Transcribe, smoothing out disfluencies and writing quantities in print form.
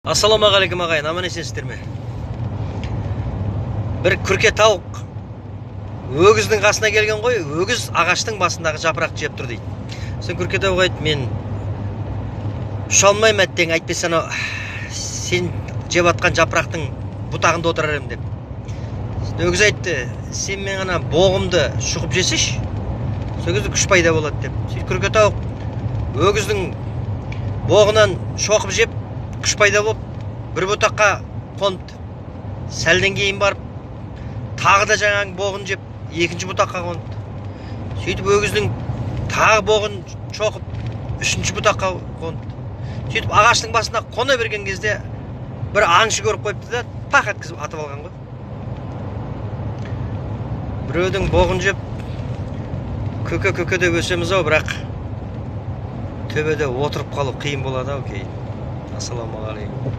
Ассалаумағалейкум, ағайын, аман есенсіздер ме? Бір күрке тауық өгіздің қасына келген ғой. Өгіз ағаштың басындағы жапырақты жеп тұр дейді. Сосын күрке тауық айтты: «Мен ұша алмаймын, әттең, әйтпесе анау сен жеп жатқан жапырақтың бұтағында отырар едім», – деп. Сосын өгіз айтты: «Сен мен ана боғымды шұқып жесеші, сол кезде күш пайда болады», – деп. Сөйтіп күрке тауық өгіздің боғынан шоқып жеп, күш пайда болып, бір бұтаққа қоныпты. Сәлден кейін барып тағы да жаңағы боғын жеп, екінші бұтаққа қоныпты. Сөйтіп өгіздің тағы боғын шоқып, үшінші бұтаққа қоныпты. Сөйтіп ағаштың басына қона берген кезде бір аңшы көріп қойыпты да, пах еткізіп атып алған ғой. Біреудің боғын жеп, көке, көке деп өсеміз ау, бірақ төбеде отырып қалу қиын болады ау кейін. Ассалаумағалейкум.